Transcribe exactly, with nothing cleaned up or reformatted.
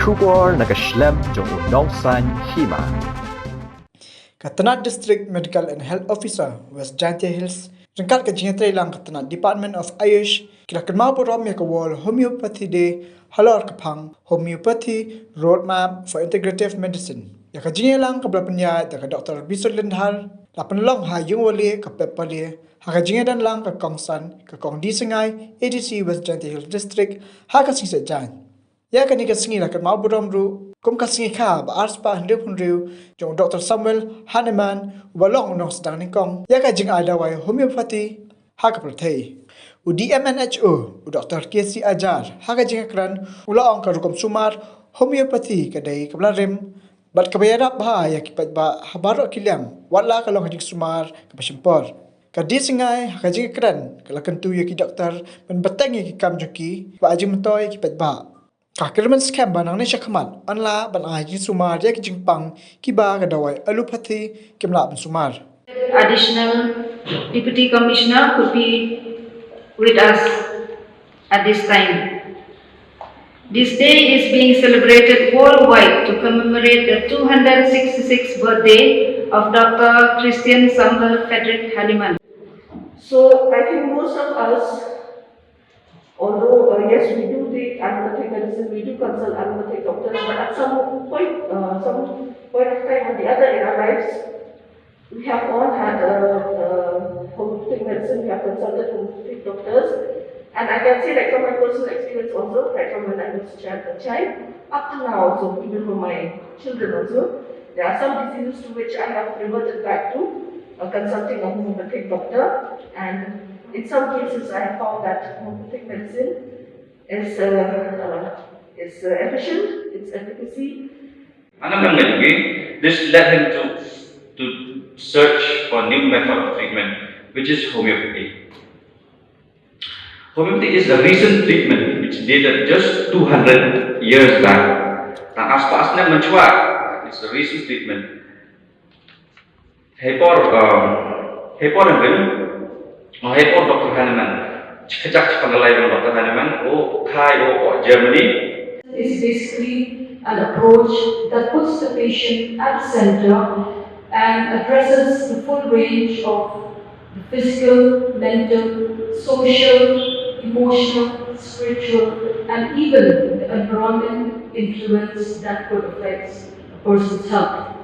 Khubor na ka shlem jong u nongsan hima. Ka tnat District Medical and Health Officer West Jaintia Hills ryngkat ka jingïatreilang ka tnat Department of Ayush ki la kynmaw burom ïa ka World Homeopathy Day halor ka phang Homeopathy Roadmap for Integrative Medicine. Ïa ka jingïalang ka ba la pynïaid da ka Doctor Bisut Lyngdoh, la pynlong ha Ïungwali ka Pep Pale, ha ka jingïadonlang ka kongsan ka Kong D. Syngai, A D C West Jaintia Hills District, ha ka sngi Saitjaiñ. Ïa kane ka sngi la kynmaw burom ruh kum ka sngi kha ba arspah hynriewphew hynriew jong u Doctor Samuel Hahnemann, uba long u nongsdang nyngkong ïa ka jingai dawai homeopathy ha ka pyrthei. U D M N H O, u Doctor K C Ajar, ha ka jingkren u la ong ka rukom sumar homeopathy ka dei kaba la rim bad kaba ïarap bha ïa ki paidbah ha baroh ki liang, wat la ka long ka jingsumar kaba shim por. Ka D. Syngai ha ka jingkren ka la kyntu ïa ki doktor ban bteng ïa ki kam jong ki ba ai jingmyntoi ïa ki paidbah. Ka kyrmen skhem ba nangne shakhmat yn lah ban ai jingsumar ïa ki jingpang kiba ka dawai allopathy kim lah ban sumar. Additional Deputy Commissioner could be with us at this time. This day is being celebrated worldwide to commemorate the two hundred sixty-sixth birthday of Doctor Christian Samuel Frederick Hahnemann. So I think most of us, although uh, yes, we do take allopathic medicine, we do consult allopathic doctors, but at some point, uh, some point of time or the other in our lives, we have all had a, a homeopathic medicine, we have consulted homeopathic doctors, and I can say, like, from my personal experience also, right from when I was a child, a child up to now also, even for my children also, there are some diseases to which I have reverted back to uh, consulting a homeopathic doctor, and in some cases I have found that homeopathic medicine is, uh, uh, is uh, efficient, its efficacy. Another thing, this led him to, to search for new method of treatment, which is homeopathy. Homeopathy is the recent treatment which dated just two hundred years back. Tang arspah snem mynshuwa, it's the recent treatment. Heipor, um, heipor rin, oh, heipor Doctor Hahnemann. Chikajak chipang lai Doctor Hahnemann, oh, Thai, oh, oh, Germany. Is basically an approach that puts the patient at the center and addresses the full range of the physical, mental, social, emotional, spiritual, and even the environment influence that could affect a person's health.